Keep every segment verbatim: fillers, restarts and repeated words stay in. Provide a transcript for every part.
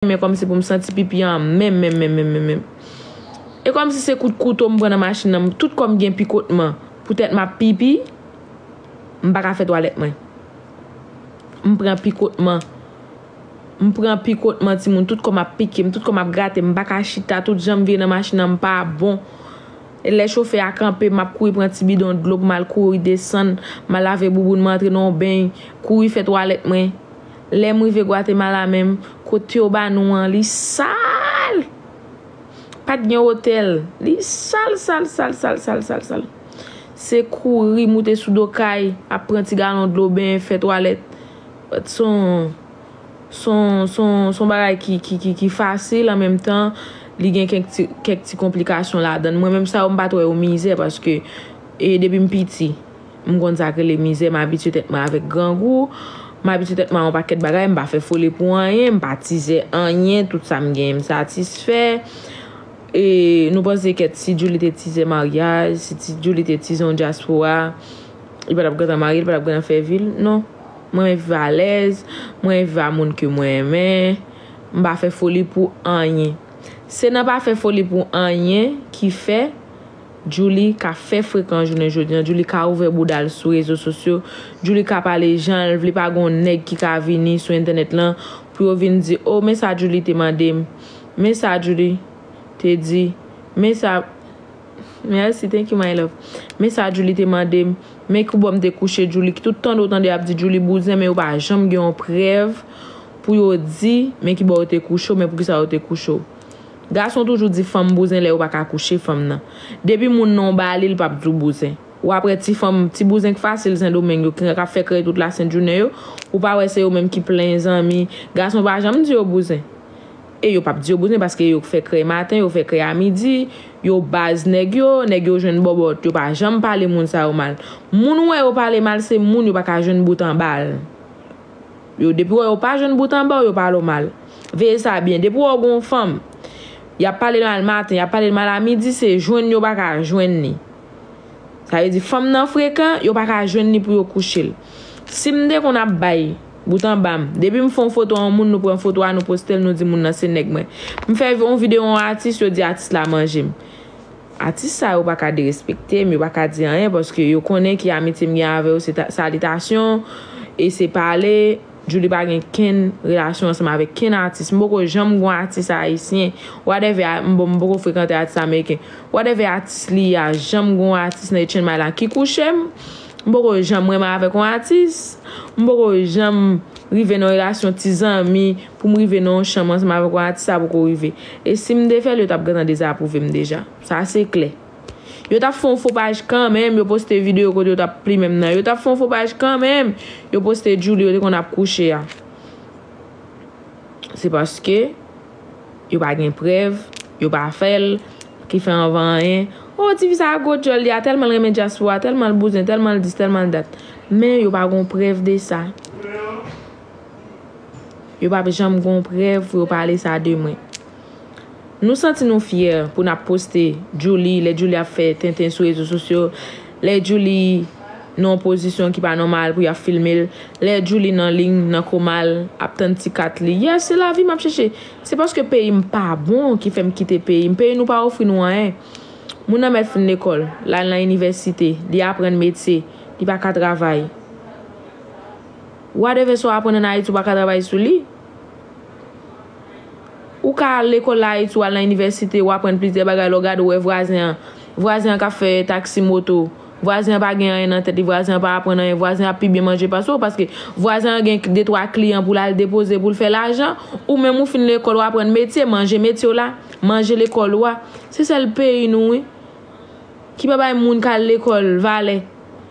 men kòmsi pou m santi pipi an menm, menm, menm, menm, menm, menm. E kòmsi se kout kouto m pran nan machin nan, tout kò m gen pikotman. Poutèt m ap pipi, m pa ka fè twalèt mwen. M pran pikotman. M pran pikotman, timoun, tout kò m ap pike m, tout kò m ap grate m, m pa ka chita, tout jan m vire nan machin nan, m pa bon. E lè chofè a kanpe, m ap kouri pran ti bidon dlo pou m al kouri desann, m al lave bouboun mwen, antre nan yon beny, kouri fè twalèt mwen. Lè m rive Gwatemala menm, kote yo ba nou an, li sal. Pa t gen otèl. Li sal, sal, sal, sal, sal, sal, sal. Se kouri moute sou do kay, ap pran ti galon dlo, benyen, fè twalèt. Se yon, se yon, se yon, se yon bagay ki, ki, ki, ki fasil, an menm tan, li gen kèk ti, kèk ti konplikasyon ladan l. Mwen menm sa yo, m pa t wè yo mizè, paske, e, depi m piti, m konn sa k rele mizè, m abitye tèt mwen avèk grangou, m abitye tèt mwen a yon pakèt bagay, m pa fè foli pou anyen, m pa tizè anyen, tout sa m genyen, m satisfè. E nou panse kèt si Djouly te tizè maryaj, si ti Djouly te tizè yon dyaspora, li pa t ap gentan marye, li pa t ap gentan fè vi l? Non. Mwen menm viv alèz, mwen viv a moun ke mwen renmen, m pa fè foli pou anyen. Se nan pa fè foli pou anyen ki fè Djouly ka fè frekan jounen jodi a. Djouly ka ouvè bouda l sou rezo sosyo. Djouly ka pale jan l vle. Pa gon nèg ki ka vini sou entènèt lan pou yo vin di, "O, men sa Djouly te mande m. Men sa Djouly te di. Men sa," Merci, thank you, my love. "Men sa Djouly te mande m. Men ki bò m te kouche Djouly." Ki tout tande w tande y ap di Djouly bouzen, men yo pa janm gen yon prèv pou yo di, men ki bò yo te kouche w, men poukisa yo te kouche w. Gason toujou di fanm bouzen lè yo pa ka kouche fanm nan. Depi moun nan w ba li, li p ap di w bouzen. Ou ap wè ti fanm, ti bouzen k fasil Sendomeng yo, ki ap fè krèy tout lasent jounen yo, ou pa wè se yo menm ki plen zanmi. Gason pa janm di yo bouzen. E yo p ap di yo bouzen paske yo k fè krèy maten, yo fè krèy a midi, yo baz nèg yo, nèg yo jwenn bòbòt, yo pa janm pale moun sa yo mal. Moun ou wè yo pale mal, se moun yo pa ka jwenn bout anba l. Yo, depi wè yo pa jwenn bout anba w, yo pale w mal. Veye sa byen. Depi wè w gon fanm, y ap pale l mal maten, y ap pale l mal a midi, se jwenn yo pa ka jwenn li. Sa vle di, fanm nan frekan, yo pa ka jwenn li pou yo kouche l. Si m te konn ap bay bout anba m, depi m fè yon foto a yon moun, nou pran foto a, nou poste l, nou di moun nan se nèg mwen. M fè yon videyo yon atis, yo di atis la manje m. Atis sa yo pa ka derespekte m, yo pa ka di anyen, paske yo konnen ki amitye m gen avè yo, se ta-, salitasyon, e se pale. Djouly pa gen kenn relasyon ansanm avèk kenn atis. M poko janm gon atis ayisyen. Whatever, a-, m, bon, m poko frekante atis ameriken. Whatever atis li ye a, janm gon atis nan H N M I la ki kouche m. M poko janm renmen avèk yon atis. M poko janm rive nan yon relasyon ti zanmi pou m rive nan yon chanm ansanm avèk yon atis, sa poko rive. E si m te fè l, yo t ap gentan dezapwouve m deja. Sa se klè. Yo t ap fè yon fo paj kanmenm, yo poste videyo kote yo t ap plimen m nan. Yo t ap fè yon fo paj kanmenm, yo poste Djouly yo te konn ap kouche a. Se paske yo pa gen prèv, yo pa fè l, ki fè anvan anyen. O, tifi sa a gwo djòl li a, tèlman l renmen dyaspora, tèlman l bouzen, tèlman l dis, tèlman l dat. Men yo pa gon prèv de sa. Yo p ap janm gon prèv pou yo pale sa de mwen. Nou santi nou fyè pou n ap poste Djouly, lè Djouly ap fè tenten sou rezo sosyo, lè Djouly nan yon pozisyon ki pa nòmal pou y ap filme l, lè Djouly nan liy, nan koma l, ap tann ti kat li. Yes, se lavi m ap chèche. Se paske peyi m pa bon ki fè m kite peyi m. Peyi nou pa ofri nou anyen. Moun nan mèt fin lekòl, l al nan inivèsite, li aprann metye, li pa ka travay. Whatever sa w aprann ann Ayiti, ou pa ka travay sou li. Ou ka al lekòl la Ayiti, ou al nan inivèsite, ou aprann plizyè bagay, lè w gade, ou wè vwazen an. Vwazen an k ap fè taksi moto. Vwazen an pa gen anyen nan tèt li, vwazen an pa aprann anyen, vwazen an ap pi byen manje pase w, paske vwazen an gen de twa kliyan pou l al depoze, pou l fè lajan. Ou menm, ou fin lekòl, ou aprann metye, manje metye w la, manje lekòl ou a. Se sèl peyi nou, wi. Ki pa bay moun k al lekòl valè.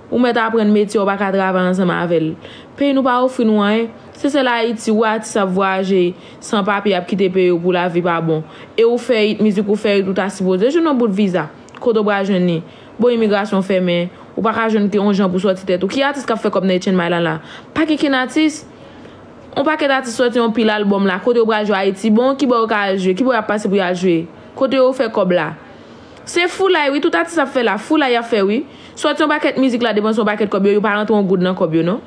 Ou mèt aprann metye, ou pa ka travay ansanm avè l. Peyi nou pa ofri nou anyen. Se sèl Ayiti, ou atis ap vwayaje san papye, ap kite peyi w pou lavi pa bon. E ou fè it, mizik ou fè it, ou ta sipoze jwenn yon bout viza. Kote w pral jwenn li? Bon, imigrasyon fèmen, ou pa ka jwenn yon jan pou sòti tèt ou. Ki atis k ap fè kòb nan H N M I la la? Pa gen kenn atis. Yon pakèt atis sòti yon pil albòm la. Kote yo pral jwe Ayiti? Bon, ki bò yo ka al jwe? Ki bò y ap pase pou y al jwe? Kote yo fè kòb la? Se foulay, wi, tout atis ap fè la. Foulay y ap fè, wi. Sòti yon pakèt mizik la, depanse yon pakèt kòb yo, yo pa rantre yon goud nan kòb yo, non.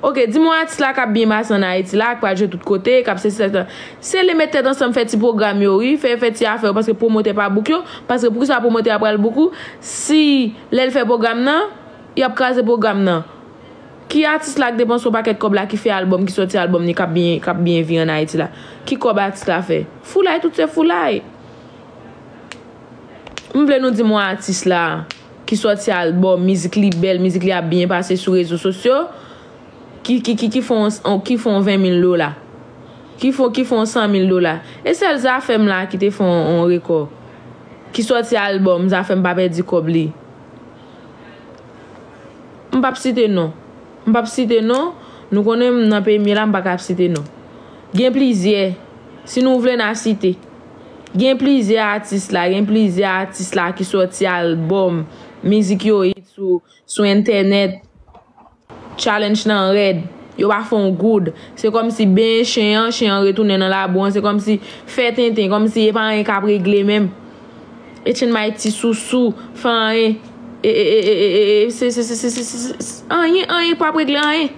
Ok, di m yon atis la k ap byen pase ann Ayiti la, k pral jwe tout kote, k ap sesi, sesa. Se le met tèt ansanm, fè ti pwogram yo, wi, fè, fè ti afè yo, paske pwomotè pa book yo, paske poukisa pwomotè a pral book ou, si lè l fè pwogram nan, y ap kraze pwogram nan. Ki atis la k depanse yon pakèt kòb la, ki fè albòm, ki sòti albòm li, k ap byen, k ap byen vire ann Ayiti la? Ki kòb atis la fè? Foulay, tout se foulay. M vle nou di m yon atis la ki sòti albòm, mizik li bèl, mizik li ap byen pase sou rezo sosyo, ki, ki, ki, ki fè yon, ki fè yon ven mil dola, ki fè, ki fè yon san mil dola. E sèl Zafèm la ki te fè yon, yon rekò, ki sòti albòm, Zafèm pa pèdi kòb li. M p ap site non. M p ap site non. Nou konnen m nan peyi m ye la, m pa ka ap site non. Gen plizyè. Si nou vle, n a site. Gen plizyè atis la, gen plizyè atis la ki sòti albòm, mizik yo hit sou, sou entènèt. Challenge nan rèd. Yo pa fè yon goud. Se kòmsi benyen chen an, chen an retounen nan labou an. Se kòmsi fè tenten, kòmsi e pa anyen k ap regle menm. Etienne Mighty sousou, fè anyen. E, e, e, e, e, e, se, se, se, se, se, se, se, anyen, anyen k p ap regle anyen.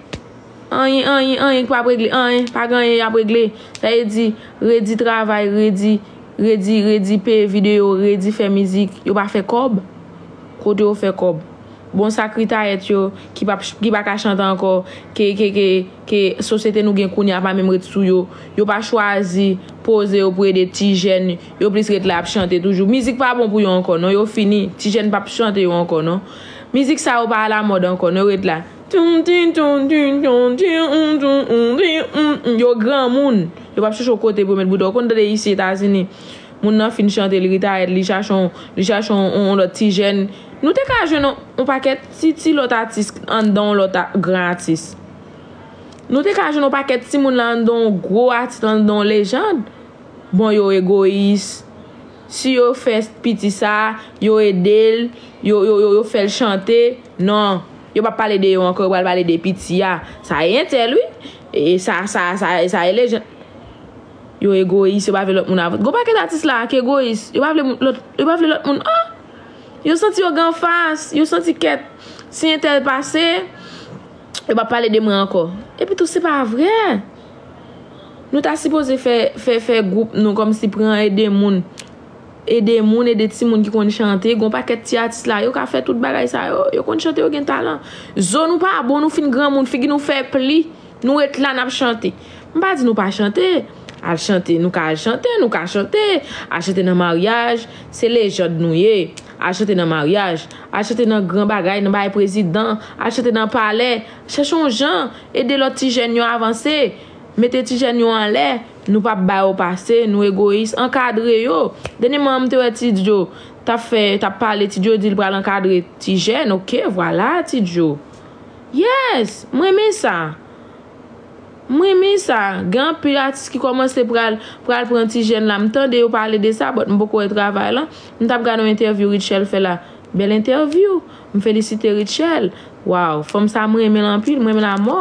Anyen, anyen, anyen k p ap regle anyen. Pa gen anyen y ap regle. Sa vle di, redi travay, redi, redi, redi peye videyo, redi fè mizik. Yo pa fè kòb. Kote yo fè kòb? Bon, sa k Ritayèt yo, ki pa, ki pa ka chante ankò, ke, ke, ke, ke sosyete nou gen kounye a pa menm ret sou yo. Yo pa chwazi poze yo pou ede ti jèn. Yo plis ret la ap chante toujou. Mizik pa bon pou yo ankò, non, yo fini. Ti jèn p ap chante yo ankò, non. Mizik sa yo pa alamòd ankò, non, yo ret la. Yo granmoun. Yo p ap chèche yon kote pou yo met bouda. Ou konn tande isi Etazini, moun nan fin chante, li ritayèt, li chache yon, li chache yon, yon, yon lòt ti jèn. Nou te ka jwenn yon, yon pakèt ti, ti lòt atis anndan yon lòt a-, gran atis. Nou te ka jwenn yon pakèt timoun la anndan yon gwo atis, anndan yon lejand. Bon, yo egoyis. Si yo fè piti sa, yo ede l, yo, yo, yo, yo fè l chante. Non, yo p ap pale de yo ankò, yo pral pale de piti a. Sa e entèl, wi. E sa, sa, sa, sa e lejand. Yo egoyis, yo pa vle lòt moun avanse. Gon pakèt atis la ki egoyis. Yo pa vle moun, lòt, yo pa vle lòt moun. Ah! Yo santi yo gen anfas, yo santi kèt. Si entèl pase, yo p ap pale de mwen ankò. Epi tou, se pa vre. Nou ta sipoze fè, fè, fè gwoup nou kòmsi pran ede moun. Ede moun, ede timoun ki konn chante. Gon pakèt ti atis la, yo ka fè tout bagay sa yo. Yo konn chante, yo gen talan. Zo nou pa bon, nou fin granmoun, figi nou fè pli. Nou ret la, n ap chante. M pa di nou pa chante. Al chante, nou ka al chante, nou ka chante. Al chante nan maryaj, se lejand nou ye. Al chante nan maryaj, al chante nan gran bagay, nan bagay prezidan, al chante nan palè. Chèche yon jan, ede lòt ti jèn yo avanse. Mete ti jèn yo anlè, nou p ap ba yo pase, nou egoyis, ankadre yo. Dènyèman, m te wè Ti Djo t ap fè, t ap pale, Ti Djo di l pral ankadre ti jèn, oke, vwala, Ti Djo. Yes, m renmen sa. M renmen sa. Gen anpil atis ki kòmanse pral, pral pran ti jèn la. M tande yo pale de sa, but m poko wè travay lan. M t ap gade yon entèvyou Rutshelle fè la. Bèl entèvyou. M felisite Rutshelle. Waw, fanm sa m renmen l anpil, m renmen l amò.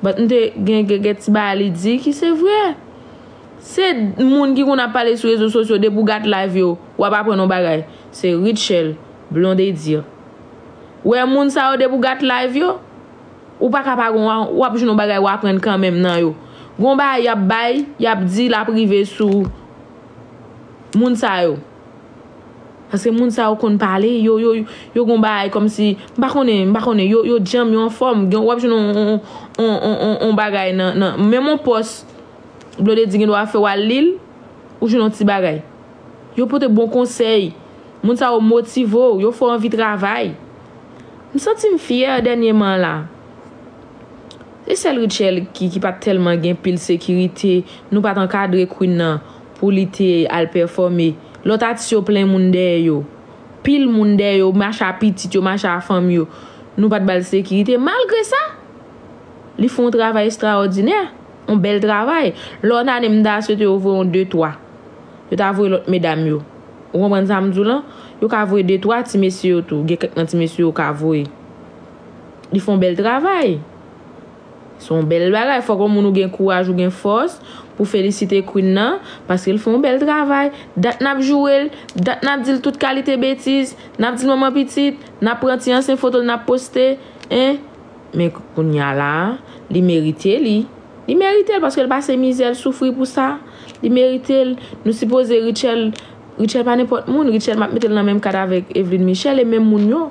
But m te gen, gen, gen ti bagay li di ki se vre. Se moun ki konn ap pale sou rezo sosyo, depi w gad live yo, w ap aprann yon bagay. Se Rutshelle, Blonde Dire. Wè moun sa yo, depi w gad live yo, ou pa ka pa gon, w ap jwenn yon bagay w aprann kanmenm nan yo. Gon bagay y ap bay, y ap di, l ap rive sou moun sa yo. Paske moun sa yo konn pale, yo, yo, yo gon bagay kòmsi, m pa konnen, m pa konnen, yo, yo djanm, yo anfòm. Gen, w ap jwenn yon, yon, yon, yon, yon, yon bagay nan, nan, menm yon pòs, Blondedy gendwa fè w al li l, ou jwenn yon ti bagay. Yo pote bon konsèy. Moun sa yo motive w, yo fè w anvi travay. M santi m fyè dènyèman la. Se sèl Rutshelle ki, ki pa t tèlman gen pil sekirite. Nou pa t ankadre Queen nan pou li te al pèfòme. Lòt atis yo plen moun dèyè yo. Pil moun dèyè yo, mache a pitit yo, mache a fanmi yo. Nou pa t ba l sekirite. Malgre sa, li fè yon travay estrawòdinè. Yon bèl travay. Lòt ane, m ta swete yo voye yon de twa. Yo ta voye lòt medam yo. Ou konprann sa m di w lan? Yo ka voye de twa ti mesye yo tou. Gen kèk nan ti mesye yo ka voye. Li fè yon bèl travay. Se yon bèl bagay. Fòk yon moun ou gen kouraj, ou gen fòs pou felisite Queen nan, paske l fè yon bèl travay. Dat n ap joure l, dat n ap di l tout kalite betiz, n ap di l manman pitit, n ap pran ti ansyen foto l, n ap poste, en. Men kounye a la, Li merite li. Li merite l paske l pase mizè, l soufri pou sa. Li merite l. Nou sipoze Rutshelle, Rutshelle pa nenpòt moun. Rutshelle m ap mete l nan menm kad avèk Eveline Michel e menm moun yo.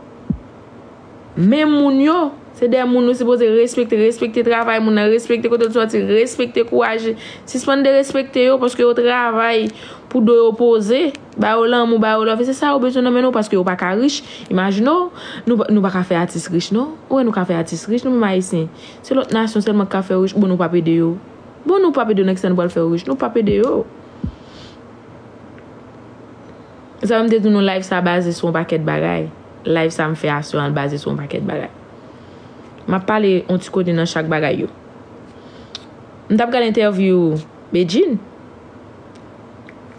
Menm moun yo. Se de moun nou sipoze respekte. Respekte travay moun nan. Respekte kote l soti. Respekte kouraj. Sispann derespekte yo paske yo travay pou do yo poze. Ba yo lanmou, ba yo love. E se sa yo bezwen nan men nou paske yo pa ka rich. Imajine w, nou, nou pa ka fè atis rich non. Ou wè nou ka fè atis rich, nou menm Ayisyen. Se lòt nasyon sèlman k ka fè rich. Bon, nou p ap ede yo. Bon, nou p ap ede yo, nan kisa nou pral fè yo rich? Nou p ap ede yo. Sa m te di nou, live sa baze sou yon pakèt bagay. Live sa m fè aswè an baze sou yon pakèt bagay. M ap pale yon ti kote nan chak bagay yo. M t ap gade entèvyou Bedjine.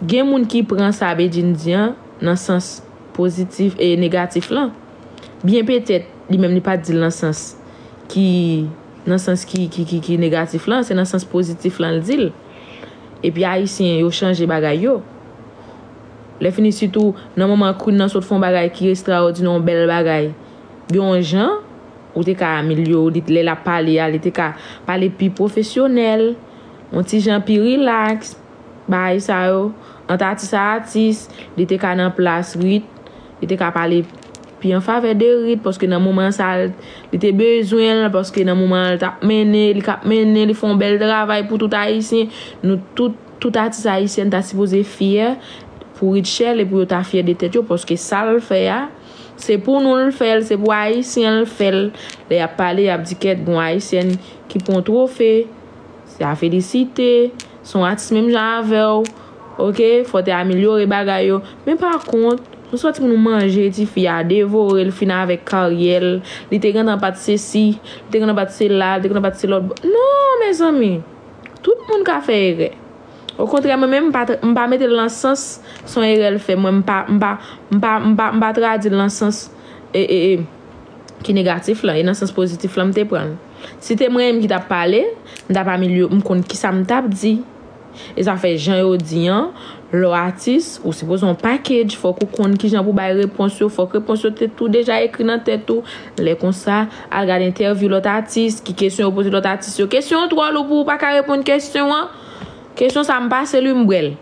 Gen moun ki pran sa Bedjine di an nan sans pozitif e negatif lan. Byen petèt, li menm li pa t di l nan sans ki, nan sans ki, ki, ki, ki negatif lan, se nan sans pozitif lan l di l. Epi Ayisyen yo chanje bagay yo. Lè fini sitou, nan moman Queen nan sot fè yon bagay ki estrawòdinè, yon bèl bagay, gen yon jan, ou te ka amelyore, li, lè l ap pale a, li te ka pale pi pwofesyonèl, yon ti jan pi rilaks, bagay sa yo, ant atis a atis, li te ka nan plas Rit, li te ka pale pi an favè de Rit, paske nan moman sa, li te bezwen l, paske nan moman l t ap mennen, li k ap mennen, li fè yon bèl travay pou tout Ayisyen, nou tout, tout atis ayisyèn ta sipoze fyè pou Rutshelle e pou yo ta fyè de tèt yo, paske sa l fè a, se pou nou l fè l, se pou Ayisyen l fè l. Lè y ap pale, y ap di kèt, gon Ayisyèn ki pran twofe, se a felisite, se yon atis menm jan avè w, oke, fò w te amelyore bagay yo. Men pa kont, nou sòti pou nou manje tifi a, devore l, fin avèk karyè l, li te gentan pa t se si, li te gentan pa t se la, li te gentan pa t se lòt bò. Non, mezanmi! Tout moun ka fè erè. Okontrè, mwen menm, m pa, m pa mete l nan sans se yon erè l fè. Mwen, m pa, m pa, m pa, m pa, m pa tradui l nan sans e, e, e, ki negatif lan, e nan sans pozitif lan, m te pran l. Si te mwen menm ki t ap pale, m t ap amelyore, m konn kisa m t ap di. E sa fè jan yo di an, lè w atis, ou sipoze yon package, fòk ou konn kijan pou bay repons yo, fòk repons yo te tou deja ekri nan tèt ou. Lè konsa, al gade entèvyou lòt atis, ki kesyon yo poze lòt atis yo. Kesyon an twò lou pou ou pa ka reponn kesyon an. Kesyon sa m pase li, m bwè l.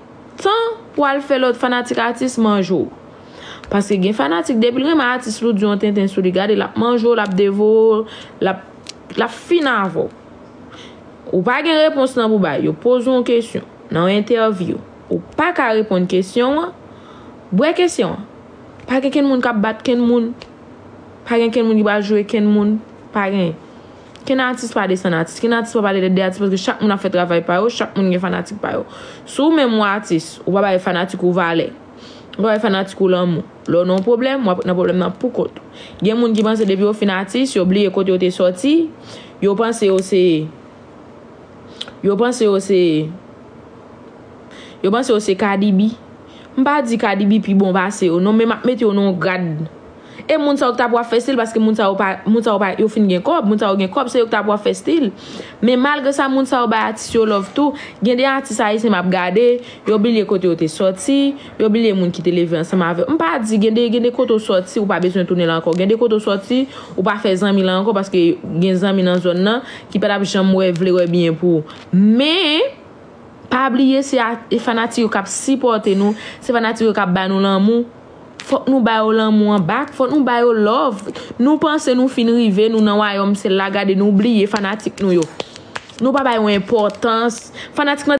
Tan pou al fè lòt fanatik atis manje w. Paske gen fanatik, depi l renmen atis li, w di yon tenten sou li, gade, l ap manje w, l ap devore w, l ap, l ap fin avè w. Ou pa gen repons lan pou bay. Yo poze w yon kesyon nan yon entèvyou. Ou pa ka reponn kesyon an. Bwè kesyon an. Pa gen kenn moun k ap bat kenn moun. Pa gen kenn moun ki pral joure kenn moun. Pa gen. Kenn atis pa desann atis. Kenn atis pa pale tèt de atis paske chak moun ap fè travay pa yo. Chak moun gen fanatik pa yo. Si w menm w atis, ou pa bay fanatik ou valè. Ou pa bay fanatik ou lanmou. Lè w nan yon pwoblèm, w ap nan pwoblèm nan pou kont ou. Gen moun ki panse depi yo fin atis, yo bliye kote yo te sòti. Yo panse yo se Yo panse yo se Yo panse yo se Cardi B. M pa di Cardi B pi bon pase yo non, men m ap mete yo nan yon grad. E moun sa yo k t ap wè ap fè stil, paske moun sa yo pa, moun sa yo pa, yo fin gen kòb, moun sa yo gen kòb, se yo k t ap wè ap fè stil. Men malgre sa, moun sa yo bay atis yo love tou. Gen de atis ayisyen m ap gade, yo bliye kote yo te sòti, yo bliye moun ki te leve ansanm avè yo. M pa di, gen de, gen de kote w sòti, ou pa bezwen tounen la ankò. Gen de kote w sòti, ou pa fè zanmi la ankò, paske gen zanmi nan zòn nan ki pa t ap janm wè, vle wè byen pou ou. Men, pa bliye, se a, e fanatik yo k ap sipòte nou, se fanatik yo k ap ba nou lanmou. Fòk nou ba yo lanmou an bak, fòk nou ba yo love. Nou panse nou fin rive, nou nan wayòm syèl la, gade nou bliye fanatik nou yo. Nou pa ba yo enpòtans. Fanatik lan